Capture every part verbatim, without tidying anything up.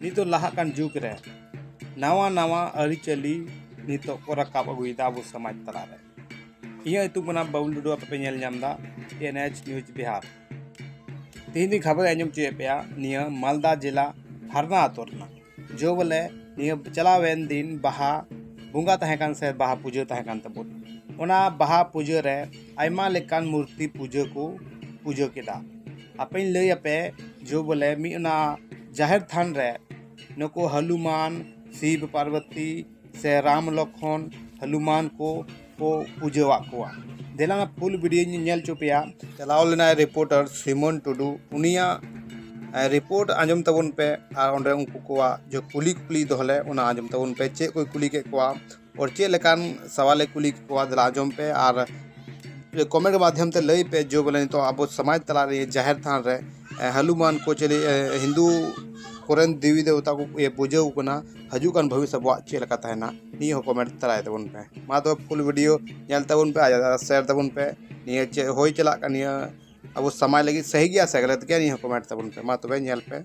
ᱱᱤᱛᱚᱜ ᱞᱟᱦᱟᱜ ᱠᱟᱱ ᱡᱩᱜᱽ ᱨᱮ ᱱᱟᱣᱟ ᱱᱟᱣᱟ ᱟᱹᱨᱤᱪᱟᱹᱞᱤ ᱱᱤᱛᱚᱜ ᱠᱚ ᱨᱟᱠᱟᱵ ᱟᱹᱜᱩᱭᱮᱫᱟ ᱟᱵᱚ ᱥᱚᱢᱟᱡᱽ ᱛᱟᱞᱟᱨᱮ᱾ ᱤᱧᱟᱹᱜ ᱧᱩᱛᱩᱢ ᱠᱟᱱᱟ ᱵᱟᱵᱞᱩ ᱴᱩᱰᱩ, ᱟᱯᱮ ᱯᱮ ᱧᱮᱞ ᱧᱟᱢ ᱮᱫᱟ T N H news Bihar. ᱛᱮᱦᱮᱧ ᱫᱚᱧ ᱠᱷᱚᱵᱚᱨ ᱟᱸᱡᱚᱢ ᱦᱚᱪᱚᱭᱮᱫ ᱯᱮᱭᱟ ᱱᱤᱭᱟᱹ ᱢᱟᱞᱫᱟ ᱡᱮᱞᱟ ᱯᱷᱟᱨᱱᱟ ᱟᱛᱳ ᱨᱮᱱᱟᱜ᱾ ᱡᱚ ᱵᱚᱞᱮ ᱱᱤᱭᱟᱹ ᱪᱟᱞᱟᱣᱮᱱ ᱫᱤᱱ ᱵᱟᱦᱟ ᱵᱚᱸᱜᱟ ᱛᱟᱦᱮᱸ ᱠᱟᱱ ᱥᱮ ᱵᱟᱦᱟ ᱯᱩᱡᱟᱹ ᱛᱟᱦᱮᱸ ᱠᱟᱱ ᱛᱟᱵᱚᱱ, ᱚᱱᱟ ᱵᱟᱦᱟ ᱯᱩᱡᱟᱹ ᱨᱮ ᱟᱭᱢᱟ ᱞᱮᱠᱟᱱ ᱢᱩᱨᱛᱤ ᱯᱩᱡᱟᱹ ᱠᱚ ᱯᱩᱡᱟᱹ ᱠᱮᱫᱟ᱾ ᱟᱯᱮᱧ ᱞᱟᱹᱭ ᱟᱯᱮ, ᱡᱚ ᱵᱚᱞᱮ ᱢᱤᱫ ᱚᱱᱟ ᱡᱟᱦᱮᱨ ᱛᱷᱟᱱ ᱨᱮ ᱱᱩᱠᱩ ᱦᱚᱱᱩᱢᱟᱱ, ᱥᱤᱵ ᱯᱟᱨᱵᱚᱛᱤ ᱥᱮ ᱨᱟᱢ ᱞᱚᱠᱷᱚᱱ ᱦᱚᱱᱩᱢᱟᱱ ᱠᱚ ᱠᱚ ᱯᱩᱡᱟᱹᱣᱟᱜ ᱠᱚᱣᱟ᱾ ᱫᱮᱞᱟ ᱚᱱᱟ ᱯᱷᱩᱞ ᱵᱷᱤᱰᱤᱭᱳᱧ ᱧᱮᱞ ᱦᱚᱪᱚ ᱯᱮᱭᱟ᱾ ᱪᱟᱞᱟᱣ ᱞᱮᱱᱟᱭ ᱨᱤᱯᱳᱨᱴᱟᱨ ᱥᱤᱢᱚᱱ ᱴᱩᱰᱩ, ᱩᱱᱤᱭᱟᱜ ᱨᱤᱯᱳᱨᱴ ᱟᱸᱡᱚᱢ ᱛᱟᱵᱚᱱ ᱯᱮ ᱟᱨ ᱚᱸᱰᱮ ᱩᱱᱠᱩ ᱠᱚᱣᱟᱜ ᱡᱚ ᱠᱩᱞᱤ ᱠᱩᱠᱞᱤ ᱫᱚᱦᱚ ᱞᱮᱫ ᱚᱱᱟ ᱟᱸᱡᱚᱢ ᱛᱟᱵᱚᱱ ᱯᱮ᱾ ᱪᱮᱫ ᱠᱚᱭ ᱠᱩᱞᱤ ᱠᱮᱫ ᱠᱚᱣᱟ ᱟᱨ ᱪᱮᱫ ᱞᱮᱠᱟᱱ ᱥᱟᱣᱟᱞᱮ ᱠᱩᱞᱤ ᱠᱮᱫ ᱠᱚᱣᱟ, ᱫᱮᱞᱟ ᱟᱸᱡᱚᱢ ᱯᱮ ᱟᱨ ᱠᱚᱢᱮᱱᱴ ᱢᱟᱫᱽᱫᱷᱚᱢ ᱛᱮ ᱞᱟᱹᱭ ᱯᱮ ᱡᱚ ᱵᱚᱞᱮ ᱱᱤᱛᱚᱜ ᱟᱵᱚ ᱥᱚᱢᱟᱡᱽ ᱛᱟᱞᱟᱨᱮ ᱡᱟᱦᱮᱨ ᱛᱷᱟᱱ ᱨᱮ ᱦᱚᱱᱩᱢᱟᱱ ᱠᱚ ᱪᱤᱞᱤ ᱦᱤᱱᱫᱩ ᱠᱚᱨᱮᱱ ᱫᱮᱵᱤ ᱫᱮᱵᱚᱛᱟ ᱠᱚ ᱯᱩᱡᱟᱹ ᱟᱠᱚ ᱠᱟᱱᱟ᱾ ᱦᱤᱡᱩᱜ ᱠᱟᱱ ᱵᱷᱚᱵᱤᱥ ᱟᱵᱚᱣᱟᱜ ᱪᱮᱫ ᱞᱮᱠᱟ ᱛᱟᱦᱮᱱᱟ, ᱱᱤᱭᱟᱹ ᱦᱚᱸ ᱠᱚᱢᱮᱱᱴ ᱛᱟᱨᱟᱭ ᱛᱟᱵᱚᱱ ᱯᱮ᱾ ᱢᱟ ᱛᱚᱵᱮ ᱯᱷᱩᱞ ᱵᱷᱤᱰᱤᱭᱳ ᱧᱮᱞ ᱛᱟᱵᱚᱱ ᱯᱮ ᱟᱨ ᱥᱮᱭᱟᱨ ᱛᱟᱵᱚᱱ ᱯᱮ᱾ ᱱᱤᱭᱟᱹ ᱪᱮᱫ ᱦᱩᱭ ᱪᱟᱞᱟᱜ ᱠᱟᱱ ᱱᱤᱭᱟᱹ ᱟᱵᱚ ᱥᱚᱢᱟᱡᱽ ᱞᱟᱹᱜᱤᱫ ᱥᱟᱹᱦᱤ ᱜᱮᱭᱟ ᱥᱮ ᱜᱟᱞᱟᱛ ᱜᱮᱭᱟ, ᱱᱤᱭᱟᱹ ᱦᱚᱸ ᱠᱚᱢᱮᱱᱴ ᱛᱟᱵᱚᱱ ᱯᱮ᱾ ᱢᱟ ᱛᱚᱵᱮ ᱧᱮᱞ ᱯᱮ᱾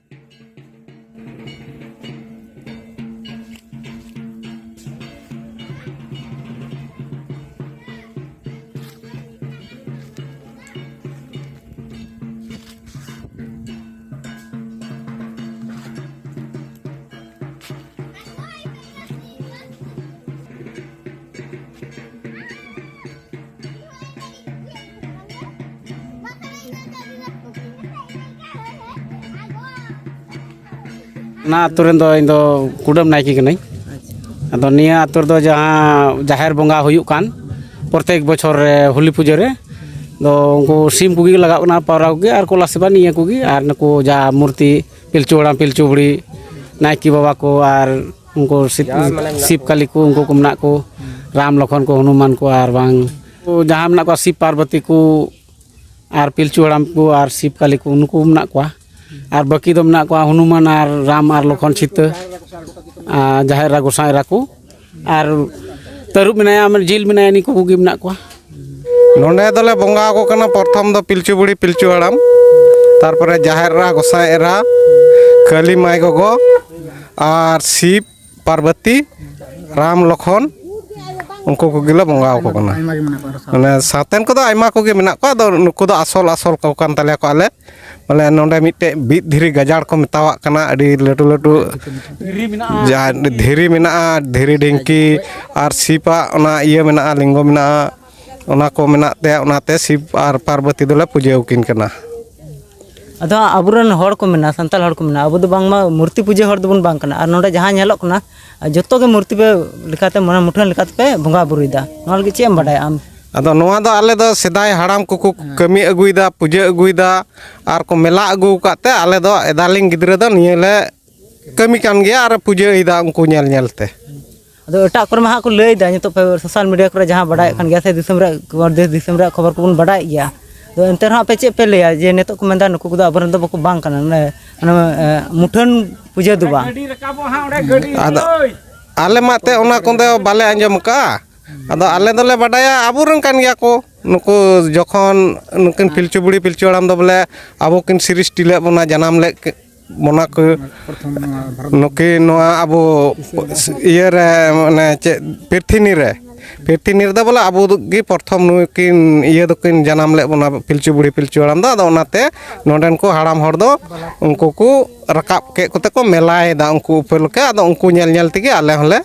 ᱚᱱᱟ ᱟᱹᱛᱩ ᱨᱮᱱ ᱫᱚ ᱤᱧ ᱫᱚ ᱠᱩᱰᱟᱹᱢ ᱱᱟᱭᱠᱮ ᱠᱟᱹᱱᱟᱹᱧ᱾ ᱟᱫᱚ ᱱᱤᱭᱟᱹ ᱟᱹᱛᱩ ᱨᱮᱫᱚ ᱡᱟᱦᱟᱸ ᱡᱟᱦᱮᱨ ᱵᱚᱸᱜᱟ ᱦᱩᱭᱩᱜ ᱠᱟᱱ ᱯᱨᱚᱛᱮᱠ ᱵᱚᱪᱷᱚᱨ ᱨᱮ ᱦᱳᱞᱤ ᱯᱩᱡᱟᱹ ᱨᱮ, ᱫᱚ ᱩᱱᱠᱩ ᱥᱤᱢ ᱠᱚᱜᱮ ᱞᱟᱜᱟᱜ ᱠᱟᱱᱟ, ᱯᱟᱣᱨᱟ ᱠᱚᱜᱮ ᱟᱨ ᱠᱚ ᱞᱟᱥᱮᱵᱟ ᱱᱤᱭᱟᱹ ᱠᱚᱜᱮ, ᱟᱨ ᱱᱩᱠᱩ ᱡᱟ ᱢᱩᱨᱛᱤ ᱯᱤᱞᱪᱩ ᱦᱟᱲᱟᱢ ᱯᱤᱞᱪᱩ ᱵᱩᱲᱦᱤ, ᱱᱟᱭᱠᱮ ᱵᱟᱵᱟ ᱠᱚ ᱟᱨ ᱩᱱᱠᱩ ᱥᱤᱵ, ᱥᱤᱵ ᱠᱟᱹᱞᱤ ᱠᱚ, ᱩᱱᱠᱩ ᱠᱚ ᱢᱮᱱᱟᱜ ᱠᱚ, ᱨᱟᱢ ᱞᱚᱠᱷᱚᱱ ᱠᱚ, ᱦᱚᱱᱩᱢᱟᱱ ᱠᱚ, ᱟᱨ ᱵᱟᱝ ᱡᱟᱦᱟᱸ ᱢᱮᱱᱟᱜ ᱠᱚᱣᱟ ᱥᱤᱵ ᱯᱟᱨᱵᱚᱛᱤ ᱠᱚ, ᱟᱨ ᱯᱤᱞᱪᱩ ᱦᱟᱲᱟᱢ ᱠᱚ ᱟᱨ ᱥᱤᱵ ᱠᱟᱹᱞᱤ ᱠᱚ, ᱱᱩᱠᱩ ᱢᱮᱱᱟᱜ ᱠᱚᱣᱟ᱾ ᱟᱨ ᱵᱟᱹᱠᱤ ᱫᱚ ᱢᱮᱱᱟᱜ ᱠᱚᱣᱟ ᱦᱚᱱᱩᱢᱟᱱ ᱟᱨ ᱨᱟᱢ ᱟᱨ ᱞᱚᱠᱷᱚᱱ ᱥᱤᱛᱟᱹ, ᱟᱨ ᱡᱟᱦᱮᱨ ᱮᱨᱟ ᱜᱚᱸᱥᱟᱭ ᱮᱨᱟ ᱠᱚ, ᱟᱨ ᱛᱟᱹᱨᱩᱵ ᱢᱮᱱᱟᱭᱟ, ᱡᱤᱞ ᱢᱮᱱᱟᱭᱟ, ᱱᱤᱠᱩ ᱠᱚᱜᱮ ᱢᱮᱱᱟᱜ ᱠᱚᱣᱟ᱾ ᱱᱚᱰᱮ ᱫᱚᱞᱮ ᱵᱚᱸᱜᱟ ᱟᱠᱚ ᱠᱟᱱᱟ ᱯᱨᱚᱛᱷᱚᱢ ᱫᱚ ᱯᱤᱞᱪᱩ ᱵᱩᱲᱦᱤ ᱯᱤᱞᱪᱩ ᱦᱟᱲᱟᱢ, ᱛᱟᱨᱯᱚᱨᱮ ᱡᱟᱦᱮᱨ ᱮᱨᱟ ᱜᱚᱸᱥᱟᱭ ᱮᱨᱟ, ᱠᱟᱹᱞᱤ ᱢᱟᱭ ᱜᱚᱜᱚ, ᱟᱨ ᱥᱤᱵ, ᱯᱟᱨᱵᱚᱛᱤ, ᱨᱟᱢ, ᱞᱚᱠᱷᱚᱱ, ᱩᱱᱠᱩ ᱠᱚᱜᱮ ᱞᱮ ᱵᱚᱸᱜᱟ ᱟᱠᱚ ᱠᱟᱱᱟ᱾ ᱟᱭᱢᱟ ᱜᱮ ᱢᱮᱱᱟᱜ ᱠᱚᱣᱟ ᱟᱨᱚ ᱥᱟᱶᱛᱮ᱾ ᱢᱟᱱᱮ ᱥᱟᱶᱛᱮᱱ ᱠᱚᱫᱚ ᱟᱭᱢᱟ ᱠᱚᱜᱮ ᱢᱮᱱᱟᱜ ᱠᱚᱣᱟ, ᱟᱫᱚ ᱱᱩᱠᱩ ᱫᱚ ᱟᱥᱚᱞ ᱟᱥᱚᱞ ᱠᱚ ᱠᱟᱱ ᱛᱟᱞᱮᱭᱟ ᱠᱚ ᱟᱞᱮ᱾ ᱵᱚᱞᱮ ᱱᱚᱰᱮ ᱢᱤᱫᱴᱮᱡ ᱵᱤᱫ ᱫᱷᱤᱨᱤ ᱜᱟᱡᱟᱲ ᱠᱚ ᱢᱮᱛᱟᱣᱟᱜ ᱠᱟᱱᱟ, ᱟᱹᱰᱤ ᱞᱟᱹᱴᱩ ᱞᱟᱹᱴᱩ ᱡᱟᱦᱟᱸ ᱫᱷᱤᱨᱤ ᱢᱮᱱᱟᱜᱼᱟ, ᱫᱷᱤᱨᱤ ᱰᱷᱤᱝᱠᱤ ᱟᱨ ᱥᱤᱯᱟᱜ ᱚᱱᱟ ᱤᱭᱟᱹ ᱢᱮᱱᱟᱜᱼᱟ, ᱞᱤᱝᱜᱚ ᱢᱮᱱᱟᱜᱼᱟ, ᱚᱱᱟ ᱠᱚ ᱢᱮᱱᱟᱜ ᱛᱮ ᱚᱱᱟᱛᱮ ᱥᱤᱵ ᱟᱨ ᱯᱟᱨᱵᱚᱛᱤ ᱫᱚᱞᱮ ᱯᱩᱡᱟᱹ ᱟᱹᱠᱤᱱ ᱠᱟᱱᱟ᱾ ᱟᱫᱚ ᱦᱟᱸᱜ ᱟᱵᱚᱨᱮᱱ ᱦᱚᱲ ᱠᱚ ᱢᱮᱱᱟ, ᱥᱟᱱᱛᱟᱲ ᱦᱚᱲ ᱠᱚ ᱢᱮᱱᱟ, ᱟᱵᱚ ᱫᱚ ᱵᱟᱝᱢᱟ ᱢᱩᱨᱛᱤ ᱯᱩᱡᱟᱹ ᱦᱚᱲ ᱫᱚᱵᱚᱱ ᱵᱟᱝ ᱠᱟᱱᱟ᱾ ᱟᱨ ᱱᱚᱰᱮ ᱡᱟᱦᱟᱸ ᱧᱮᱞᱚᱜ ᱠᱟᱱᱟ, ᱡᱚᱛᱚ ᱜᱮ ᱢᱩᱨᱛᱤ ᱯᱮ ᱞᱮᱠᱟᱛᱮ, ᱢᱟᱱᱮ ᱢᱩᱴᱷᱟᱹᱱ ᱞᱮᱠᱟᱛᱮ ᱯᱮ ᱵᱚᱸᱜᱟ ᱵᱩᱨᱩᱭᱮᱫᱟ᱾ ᱱᱚᱣᱟ ᱞᱟᱹᱜᱤᱫ ᱪᱮᱫ ᱮᱢ ᱵᱟᱰᱟᱭᱟ ᱟᱢ? ᱟᱫᱚ ᱱᱚᱣᱟ ᱫᱚ ᱟᱞᱮ ᱫᱚ ᱥᱮᱫᱟᱭ ᱦᱟᱲᱟᱢ ᱠᱚᱠᱚ ᱠᱟᱹᱢᱤ ᱟᱹᱜᱩᱭᱮᱫᱟ, ᱯᱩᱡᱟᱹ ᱟᱹᱜᱩᱭᱮᱫᱟ, ᱟᱨ ᱠᱚ ᱢᱮᱞᱟ ᱟᱹᱜᱩ ᱟᱠᱟᱫ ᱛᱮ ᱟᱞᱮ ᱫᱚ ᱮᱫᱟᱞᱤᱧ ᱜᱤᱫᱽᱨᱟᱹ ᱫᱚ ᱱᱤᱭᱟᱹ ᱞᱮ ᱠᱟᱹᱢᱤ ᱠᱟᱱ ᱜᱮᱭᱟ ᱟᱨ ᱯᱩᱡᱟᱹᱭᱮᱫᱟ ᱩᱱᱠᱩ ᱧᱮᱞ ᱧᱮᱞ ᱛᱮ᱾ ᱟᱫᱚ ᱮᱴᱟᱜ ᱠᱚᱨᱮ ᱢᱟ ᱦᱟᱸᱜ ᱠᱚ ᱞᱟᱹᱭᱫᱟ, ᱱᱤᱛᱚᱜ ᱯᱮ social media ᱠᱚᱨᱮ ᱡᱟᱦᱟᱸ ᱵᱟᱰᱟᱭᱚᱜ ᱠᱟᱱ ᱜᱮᱭᱟ, ᱥᱮ ᱫᱤᱥᱚᱢ ᱨᱮᱭᱟᱜ ᱠᱷᱚᱵᱚᱨ, ᱫᱮᱥ ᱫᱤᱥᱚᱢ ᱨᱮᱭᱟᱜ ᱠᱷᱚᱵᱚᱨ ᱠᱚᱵᱚᱱ ᱵᱟᱰᱟᱭᱮᱫ ᱜᱮᱭᱟ᱾ ᱟᱫᱚ ᱮᱱᱛᱮ ᱨᱮᱦᱚᱸ ᱟᱯᱮ ᱪᱮᱫ ᱯᱮ ᱞᱟᱹᱭᱟ ᱡᱮ ᱱᱤᱛᱚᱜ ᱠᱚ ᱢᱮᱱᱫᱟ ᱱᱩᱠᱩ ᱠᱚᱫᱚ ᱟᱵᱚᱨᱮᱱ ᱫᱚ ᱵᱟᱠᱚ ᱵᱟᱝ ᱠᱟᱱᱟ, ᱢᱟᱱᱮ, ᱢᱟᱱᱮ, ᱮ, ᱢᱩᱴᱷᱟᱹᱱ ᱯᱩᱡᱟᱹ ᱫᱚ ᱵᱟᱝ? ᱟᱫᱚ ᱟᱞᱮ ᱢᱟ ᱮᱱᱛᱮᱫ ᱚᱱᱟ ᱠᱚᱫᱚ ᱵᱟᱞᱮ ᱟᱸᱡᱚᱢ ᱟᱠᱟᱫᱼᱟ᱾ ᱟᱫᱚ ᱟᱞᱮ ᱫᱚᱞᱮ ᱵᱟᱰᱟᱭᱟ ᱟᱵᱚᱨᱮᱱ ᱠᱟᱱ ᱜᱮᱭᱟ ᱠᱚ ᱱᱩᱠᱩ᱾ ᱡᱚᱠᱷᱚᱱ ᱱᱩᱠᱤᱱ ᱯᱤᱞᱪᱩ ᱵᱩᱲᱦᱤ ᱯᱤᱞᱪᱩ ᱦᱟᱲᱟᱢ ᱫᱚ ᱵᱚᱞᱮ ᱟᱵᱚ ᱠᱤᱱ ᱥᱨᱤᱥᱴᱤ ᱞᱮᱫ ᱵᱚᱱᱟ, ᱡᱟᱱᱟᱢ ᱞᱮᱫ ᱠᱤ-, ᱵᱚᱱᱟ ᱠᱚ᱾ ᱯᱨᱚᱛᱷᱚᱢ ᱱᱚᱣᱟ ᱵᱷᱟᱨᱚᱛ ᱱᱩᱠᱤᱱ ᱱᱚᱣᱟ ᱟᱵᱚ ᱤᱭᱟᱹᱨᱮ, ᱢᱟᱱᱮ ᱪᱮᱫ, ᱯᱨᱤᱛᱷᱤᱱᱤ ᱨᱮ, ᱯᱨᱤᱛᱷᱤᱱᱤ ᱨᱮᱫᱚ ᱵᱚᱞᱮ ᱟᱵᱚ ᱜᱮ ᱯᱨᱚᱛᱷᱚᱢ ᱱᱩᱠᱤᱱ ᱤᱭᱟᱹ ᱫᱚᱠᱤᱱ ᱡᱟᱱᱟᱢ ᱞᱮᱫ ᱵᱚᱱᱟ, ᱯᱤᱞᱪᱩ ᱵᱩᱲᱦᱤ ᱯᱤᱞᱪᱩ ᱦᱟᱲᱟᱢ ᱫᱚ᱾ ᱟᱫᱚ ᱚᱱᱟᱛᱮ ᱱᱚᱰᱮᱱ ᱠᱚ ᱦᱟᱲᱟᱢ ᱦᱚᱲ ᱫᱚ ᱩᱱᱠᱩ ᱠᱚ ᱨᱟᱠᱟᱵ ᱠᱮᱫ ᱠᱚᱛᱮ ᱠᱚ ᱢᱮᱞᱟᱭᱮᱫᱟ ᱩᱱᱠᱩ ᱩᱯᱟᱹᱞᱚᱠᱮ᱾ ᱟᱫᱚ ᱩᱱᱠᱩ ᱧᱮᱞ ᱧᱮᱞ ᱛᱮᱜᱮ ᱟᱞᱮ ᱦᱚᱸᱞᱮ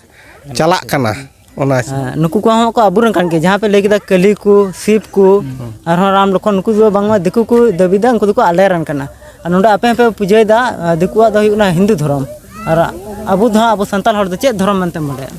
ᱪᱟᱞᱟᱜ ᱠᱟᱱᱟ᱾ ᱚᱱᱟ ᱦᱮᱸ, ᱱᱩᱠᱩ ᱠᱚᱦᱚᱸ ᱠᱚ ᱟᱵᱚᱨᱮᱱ ᱠᱟᱱ ᱜᱮᱭᱟ, ᱡᱟᱦᱟᱸ ᱯᱮ ᱞᱟᱹᱭ ᱠᱮᱫᱟ ᱠᱟᱹᱞᱤ ᱠᱚ, ᱥᱤᱵ ᱠᱚ, ᱟᱨᱦᱚᱸ ᱨᱟᱢ ᱞᱚᱠᱷᱚᱱ, ᱱᱩᱠᱩ ᱫᱚ ᱵᱟᱝᱢᱟ ᱫᱤᱠᱩ ᱠᱚ ᱫᱟᱹᱵᱤᱭᱮᱫᱟ, ᱩᱱᱠᱩ ᱫᱚᱠᱚ ᱟᱞᱮᱨᱮᱱ ᱠᱟᱱᱟ᱾ ᱟᱨ ᱱᱚᱰᱮ ᱟᱯᱮ ᱦᱚᱸᱯᱮ ᱯᱩᱡᱟᱹᱭᱮᱫᱟ, ᱟᱨ ᱫᱤᱠᱩᱣᱟᱜ ᱫᱚ ᱦᱩᱭᱩᱜ ᱠᱟᱱᱟ ᱦᱤᱱᱫᱩ ᱫᱷᱚᱨᱚᱢ᱾ ᱟᱨ ᱟᱵᱚ ᱫᱚ ᱦᱟᱸᱜ, ᱟᱵᱚ ᱥᱟᱱᱛᱟᱲ ᱦᱚᱲ ᱫᱚ ᱪᱮᱫ ᱫᱷᱚᱨᱚᱢ ᱢᱮᱱᱛᱮᱢ ᱵᱟᱰᱟᱭᱟ?